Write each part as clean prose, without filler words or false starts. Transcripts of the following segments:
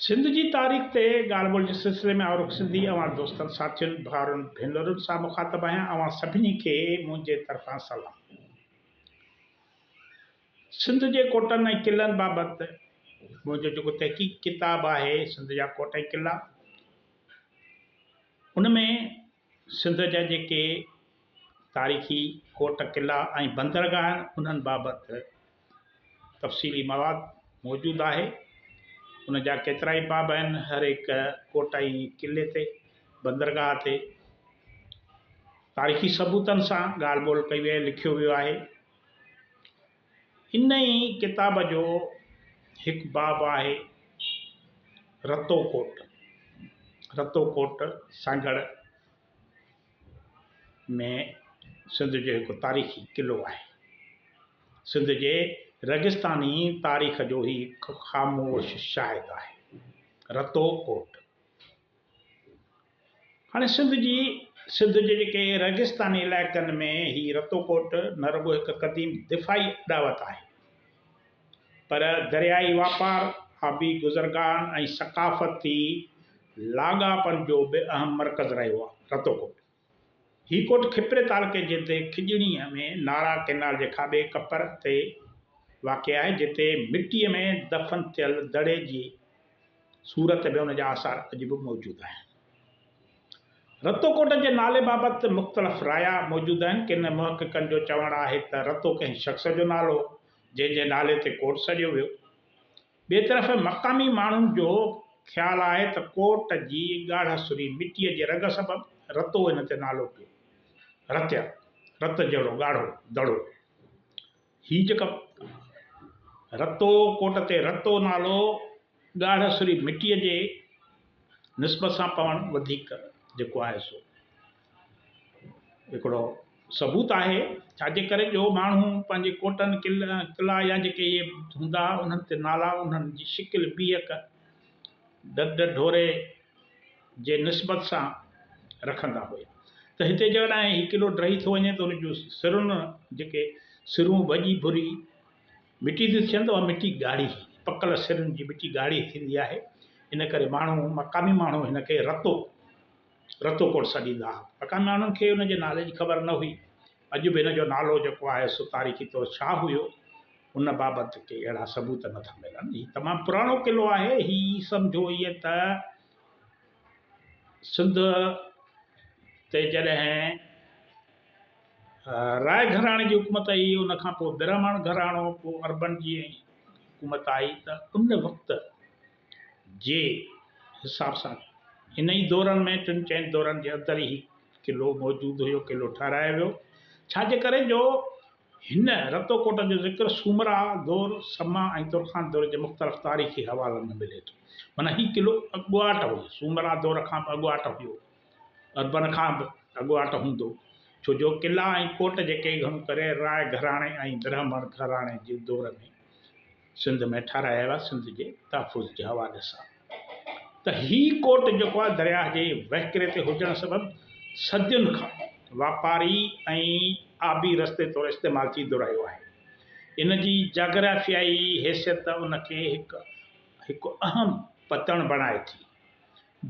سنڌ جي تاريخ تي ڳالهه ٻولهه جي سلسلي ۾ آئون رخ سنڌي اوهان دوستن، ساٿين، ڀائرن، ڀينرن سان مخاطب آهيان. اوهان سڀني کي منهنجي طرفان سلام. سنڌ جي ڪوٽن ۽ قلعن بابت منهنجو جيڪو تحقيقي ڪتاب آهي سنڌ جا ڪوٽ ۽ قلعا ان ۾ سنڌ جا جيڪي تاريخي ڪوٽ قلعا ۽ بندرگاهه آهن انهن بابت تفصيلي مواد موجود آهي. ان جا ڪيترائي باب آهن. هر هڪ ڪوٽ ۽ قلعي تي، بندرگاهه تي تاريخي ثبوتن سان ڳالهه ٻولهه ڪئي وئي آهي، لکيو ويو آهي. ان ئي ڪتاب جو هڪ باب آهي رتو ڪوٽ. رتو ڪوٽ سانگهڙ ۾ سنڌ جو هڪ تاريخي قلعو آهي. سنڌ جي ريگستاني تاريخ جو هي هڪ خاموش شاهد آهي. رتو ڪوٽ هاڻي سنڌ جي سنڌ جي جيڪي ريگستاني علائقن ۾ هي رتو ڪوٽ نه رڳو هڪ قديم دفاعي اڏاوت آهي پر دريائي واپار، آبي گذرگاهن ۽ ثقافتي لاڳاپن جو به اهم مرڪز رهيو آهي. رتو ڪوٽ. هي ڪوٽ کپري تعلقي جي ديهه کڄڻيء ۾ نارا ڪئنال جي کاٻي ڪپر تي واقع آهي، جتي مٽيء ۾ دفن ٿيل دڙي جي صورت ۾ ان جا آثار اڄ به موجود آهن. رتو ڪوٽ جي نالي بابت مختلف رايا موجود آهن. ڪن محققن جو چوڻ آهي ته رتو ڪنهن شخص جو نالو هو، جنهن جي نالي تي ڪوٽ سڏيو ويو. ٻئي طرف مقامي ماڻهن جو خيال آهي ته ڪوٽ جي ڳاڙهسري مٽيء جي رنگ سبب رتو ان تي نالو پيو. رتيا، رت جهڙو ڳاڙهو دڙو. هي جيڪا رتو ڪوٽ تي رتو نالو ڳاڙهسري مٽيء جي نسبت سان پوڻ وڌيڪ جيڪو آهي سو هڪڙو ثبوت آهي، ڇا جي ڪري جو ماڻهو پنهنجي ڪوٽن، قلعا يا جيڪي اهي هوندا هئا انهن تي نالا انهن جي شڪل بيهڪ ڍنڍ ڍوري جي نسبت سان رکندا هيا ته هتي جيڪڏهن هي قلعو ڊهي ٿو وڃي ته ان جون سرن جيڪي سرون ڀڄي ڀري مٽي ٿيون ٿين ته اها مٽي ڳاڙهي پڪل سرن جي مٽي ڳاڙهي ٿيندي آهي ان ڪري ماڻهو مقامي ماڻهو هن کي رتو رتو ڪوٽ سڏيندا ها. مقامي ماڻهن کي ان جي نالي جي خبر نه هئي. اڄ به هن جو نالو جيڪو آهي سو تاريخي طور ڇا هيو، ان بابت ڪي اهڙا ثبوت نه ٿا ملن. هي تمام پراڻو قلعو آهي. هي سمجهو ائين ته سنڌ تي جڏهن راء گهراڻي جي حڪومت آئي، ان کان پوء برهمڻ گهراڻو، پوء عربن جي حڪومت آئي ته ان وقت جي حساب سان ان ئي دورن ۾ ٽن چئن دورن جي اندر ئي هي قلعو موجود هيو، قلعو ٺهرايو ويو. ڇا جي ڪري جو هن رتو ڪوٽ جو ذڪر سومرا دور، سما ۽ ترخان دور جي مختلف تاريخي حوالن ۾ ملي ٿو. معنيٰ هي قلعو اڳواٽ هيو، سومرا دور کان به اڳواٽ هيو، عربن کان به اڳواٽ هوندو، ڇو جو قلعا ۽ ڪوٽ جيڪي گهڻو ڪري راء گهراڻي ۽ برهمڻ گهراڻي جي دور ۾ سنڌ ۾ ٺهرايا ويا سنڌ جي تحفظ جي حوالي سان ته هي ڪوٽ جيڪو آهي درياهه جي وهڪري تي هجڻ سبب صدين کان واپاري ۽ آبي رستي طور استعمال ٿيندو رهيو آهي. ان جي جاگرافيائي حيثيت ان کي هڪ هڪ اهم پتڻ بڻائي ٿي،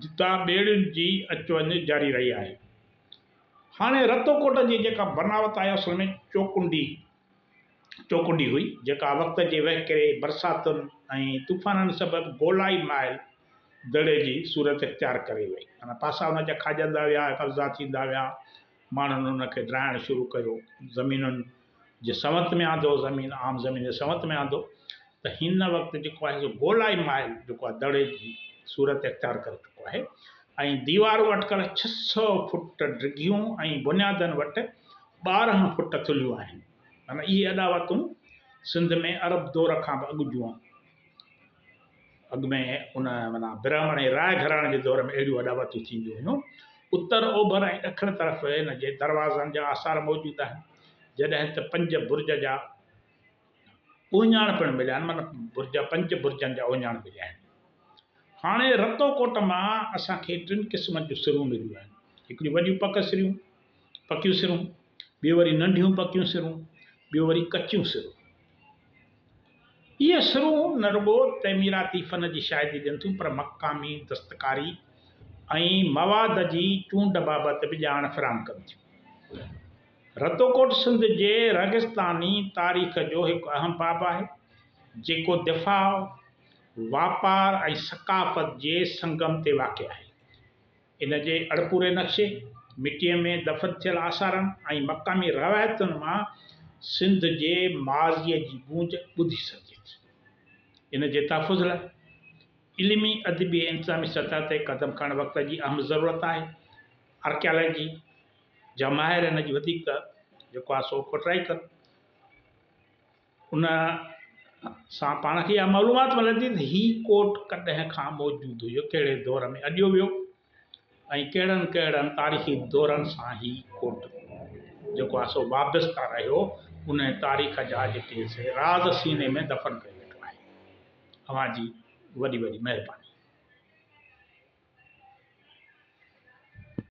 جتان ٻيڙين جي اچ وڃ جاري رهي آهي. هاڻي رتو ڪوٽ جي جيڪا بناوت آهي اصل ۾ چوڪنڊي چوڪنڊي هئي، جيڪا وقت جي وهڪري، برساتن ۽ طوفانن سبب گولائي مائل دڙي جي صورت اختيار ڪري وئي. معنيٰ پاسا ان جا کاڄندا ويا، قبضا ٿيندا ويا، ماڻهن ان کي ڊاهڻ شروع ڪيو، زمينن جي سنوت ۾ آندو، زمين عام زمين جي سنوت ۾ آندو ته هن وقت جيڪو آهي سو گولائي مائل جيڪو آهي دڙي جي صورت اختيار ڪري چڪو آهي ۽ ديوارون اٽڪل 600 فوٽ ڊگهيون ۽ بنيادن وٽ 12 فوٽ ٿلهيون آهن. معنيٰ اهي اڏاوتون سنڌ ۾ عرب دور کان به اڳ جون اڳ ۾ ان معنيٰ برهمڻ ۽ راء گهراڻي جي دور ۾ اهڙيون اڏاوتون ٿينديون هيون. اتر، اوڀر ۽ ڏکڻ طرف هن جي دروازن جا آثار موجود آهن، جڏهن ته پنج برج جا اهڃاڻ پڻ مليا آهن، معنيٰ برج پنج برجن جا اهڃاڻ مليا آهن. هاڻي رتو ڪوٽ مان اسان کي ٽن قسمن جون سرون مليون آهن. هڪڙيون وڏيون پڪ سريون، پڪيون سرون، ٻيون وري ننڍيون پڪيون سرون، ٻيون وري ڪچيون سرون. اهي سرون نه رڳو تعميراتي فن جي شاهدي ڏين ٿيون پر مقامي دستڪاري ۽ مواد جي چونڊ بابت به ڄاڻ فراهم ڪن ٿيون. رتوڪوٽ سنڌ جي ريگستاني تاريخ جو هڪ اهم باب آهي، جيڪو دفاع، واپار ۽ ثقافت جي سنگم تي واقع آهي. ان جي اڻپوري نقشي، مٽيء ۾ دفن ٿيل آثارن ۽ مقامي روايتن مان سنڌ جي ماضيء جي گونج ٻڌي سگهجي ٿي. ان جي تحفظ لاء علمي، ادبي ۽ انتظامي سطح تي قدم کڻڻ وقت جي اهم ضرورت آهي. آرڪيالاجي جا ماهر ان جي وڌيڪ جيڪو آهي سو کوٽرائي ڪن. ان سان پاڻ کي اها معلومات ملندي ته هي ڪوٽ ڪڏهن کان موجود هيو، ڪهڙي دور ۾ اڏيو ويو ۽ ڪهڙن ڪهڙن تاريخي دورن سان هي ڪوٽ جيڪو آهي سو وابسته رهيو، ان تاريخ جا جيڪي سي راز سيني ۾ دفن ڪري ويٺو آهي. اوهان جي وڏي وڏي مهرباني.